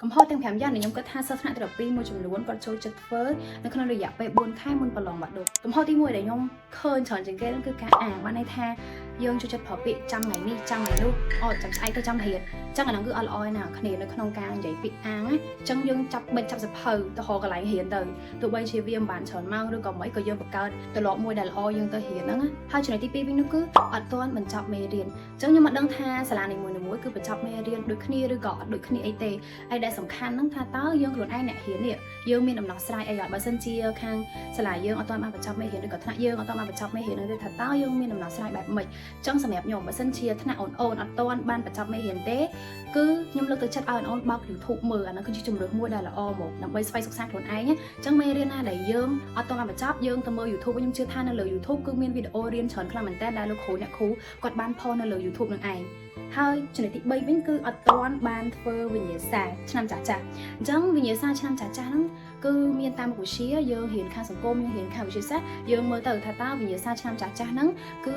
កំហុសទាំង5យ៉ាងដែលខ្ញុំគិតថាសិស្សថ្នាក់ទី12មួយចំនួនគាត់ចូលចិត្តធ្វើនៅក្នុងរយៈពេល4ខែមុនប្រឡងបាក់ឌុបកំហុសទី1ដែលខ្ញុំឃើញច្រើនជាងគេហ្នឹងគឺការអាងបានន័យថាយើងចូលចិត្តប្រើពាក្យចាំថ្ងៃនេះចាំថ្ងៃនោះអូចាំស្អែកទៅចាំរៀនអញ្ចឹងអាហ្នឹងគឺអត់ល្អឯណាគ្នានៅក្នុងការនិយាយពាក្យអាងណាអញ្ចឹងយើងចាប់បិចចាប់សភៅទៅរកកន្លែងរៀនទៅទោះបីជាវាមិនបានច្រើនម៉ោងឬក៏មិនក៏យើងបង្កើតទម្លាប់មួយដែលល្អយើងទៅរៀនហ្នឹងណាហើយចំណុចទី2វិញនោះគឺអត់ទាន់បញ្ចប់មេរៀនអញ្ចឹងខ្ញុំមិនដឹងថាសាលានីមួយៗគឺបញ្ចប់មេរៀនដូចគ្នាឬក៏អត់ដូចគ្នាអីទេ ហើយដែលសំខាន់ហ្នឹងថាតើយើងខ្លួនឯងអ្នករៀននេះយើងមានដំណោះស្រាយអីអត់បើសិនជាខាងសាលាយើងអត់ទាន់បានបញ្ចប់មេរៀនឬក៏ថ្នាក់យើងអត់ទាន់បានបញ្ចប់មេរៀនហ្នឹងទេថាតើយើងមានដំណោះស្រាយបែបម៉េចអញ្ចឹងសម្រាប់ខ្ញុំបើសិនជាថ្នាក់អូនអូនអត់ទាន់បានបញ្ចប់មេរៀនទេគឺខ្ញុំលើកទឹកចិត្តឲ្យអូនអូនបើក YouTube មើលអាហ្នឹងគឺជាជម្រើសមួយដែលល្អមកដើម្បីស្វែងសិក្សាខ្លួនឯងអញ្ចឹងមេរៀនណាដែលយើងអត់ទាន់បានបញ្ចប់យើងទៅមើល YouTube ខ្ញុំជឿថានៅលើ YouTube គឺមានវីដេអូរៀនច្រើនខ្លាំងមែនតើដែលលោកគ្រូអ្នកគ្រូគាត់បានផុសនៅលើ YouTube នឹងឯង ហើយចំណុចទី3វិញគឺអត់ទាន់បានធ្វើវិញ្ញាសាឆ្នាំចាស់ចាស់អញ្ចឹងវិញ្ញាសាឆ្នាំចាស់ចាស់ហ្នឹងគឺមានតាមមុខវិជ្ជាយើងរៀនខាងសង្គមយើងរៀនខាងវិទ្យាសាស្ត្រយើងមើលទៅថាតើវិញ្ញាសាឆ្នាំចាស់ចាស់ហ្នឹងគឺ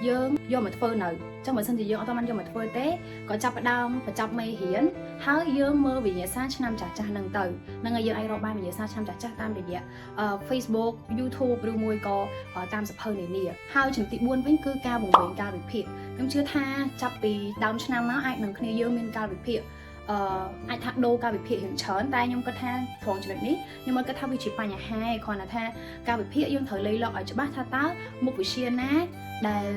យើងយកមកធ្វើនៅអញ្ចឹងបើសិនជាយើងអត់ទាន់បានយកមកធ្វើទេក៏ចាប់ផ្ដើមបញ្ចប់មេរៀនហើយយើងមើលវិញ្ញាសាឆ្នាំចាស់ចាស់ហ្នឹងទៅហ្នឹងហើយយើងអាចរកបានវិញ្ញាសាឆ្នាំចាស់ចាស់តាមរយៈ Facebook YouTube ឬមួយក៏តាមសភៅនានាហើយចំណុចទី4វិញគឺការវង្វេងកាលវិភាគ ខ្ញុំជឿថាចាប់ពីដើមឆ្នាំមកអាចនឹងគ្នាយើងមានកាលវិភាគអឺអាចថាដូរកាលវិភាគរៀងច្រើនតែខ្ញុំគិតថាត្រង់ចំណុចនេះខ្ញុំមិនគិតថាវាជាបញ្ហាទេគ្រាន់តែថាកាលវិភាគយើងត្រូវលៃលកឲ្យច្បាស់ថាតើមុខវិជ្ជាណាដែល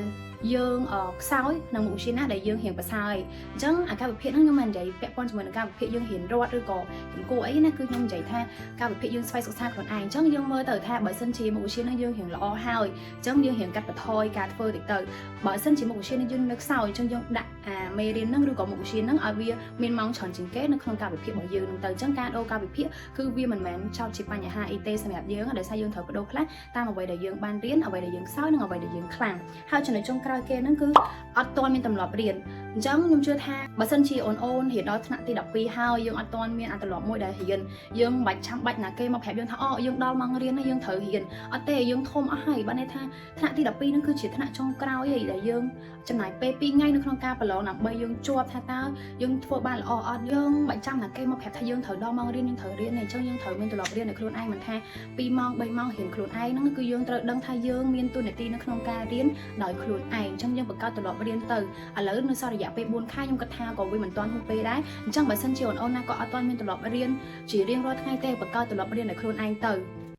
យើងខ្សោយនិងមុខវិជ្ជាណាដែលយើងរៀងប្រសើរអញ្ចឹងអាកាលវិភាគហ្នឹងខ្ញុំមិននិយាយពាក់ព័ន្ធជាមួយនឹងកាលវិភាគយើងរៀនរត់ឬក៏រៀនគួរអីណាគឺខ្ញុំនិយាយថាកាលវិភាគយើងស្វែងសិក្សាខ្លួនឯងអញ្ចឹងយើងមើលទៅថាបើសិនជាមុខវិជ្ជាហ្នឹងយើងរៀងល្អហើយអញ្ចឹងយើងរៀងកាត់បន្ថយការធ្វើតិចទៅ បើសិនជាមុខវិជ្ជានេះយើងនៅខ្សោយអញ្ចឹងយើងដាក់អាមេរៀនហ្នឹងឬក៏មុខវិជ្ជាហ្នឹងឲ្យវាមានម៉ោងច្រើនជាងគេនៅក្នុងកាលវិភាគរបស់យើងហ្នឹងទៅអញ្ចឹងការដូរកាលវិភាគគឺវាមិនមែនចោទជាបញ្ហាអីទេសម្រាប់យើងដោយសារយើងត្រូវបដូរខ្លះតាមអ្វីដែលយើងបានរៀនអ្វីដែលយើងខ្សោយនិងអ្វីដែលយើងខ្លាំងហើយចំណុចចុងក្រោយគេហ្នឹងគឺអត់ទាន់មានទម្លាប់រៀនអញ្ចឹងខ្ញុំជឿថាបើសិនជាអូនអូនរៀនដល់ថ្នាក់ទី12ហើយយើងអត់ទាន់មានអាទម្លាប់មួយដែលរៀនយើងមិនបាច់ចាំបាច់ណាគេមកប្រាប់យើងថាអូយើងដល់ម៉ោងរៀនហើយយើងត្រូវរៀនអត់ទេយើងធំអស់ហើយបានន័យថា ថ្នាក់ទី12ហ្នឹងគឺជាថ្នាក់ចុងក្រោយឯងដែលយើងចំណាយពេល2ថ្ងៃនៅក្នុងការប្រឡងដើម្បីយើងជាប់ថាតើយើងធ្វើបានល្អអត់យើងបាច់ចាំណាគេមកប្រាប់ថាយើងត្រូវដល់ម៉ោងរៀនយើងត្រូវរៀនទេអញ្ចឹងយើងត្រូវមានទម្លាប់រៀននៅខ្លួនឯងមិនថា2ម៉ោង3ម៉ោងរៀនខ្លួនឯងហ្នឹងគឺយើងត្រូវដឹងថាយើងមានតួនាទីនៅក្នុងការរៀនដោយខ្លួនឯងអញ្ចឹងយើងបង្កើតទម្លាប់រៀនទៅឥឡូវនៅសល់រយៈពេល4ខែខ្ញុំគិតថាក៏វាមិនទាន់ហួសពេលដែរអញ្ចឹងបើសិនជាអូនអូនណាក៏អត់ទាន់មានទម្លាប់រៀនជារៀងរាល់ថ្ងៃទេបង្កើតទម្លាប់រៀនដោយខ្លួនឯងទៅ។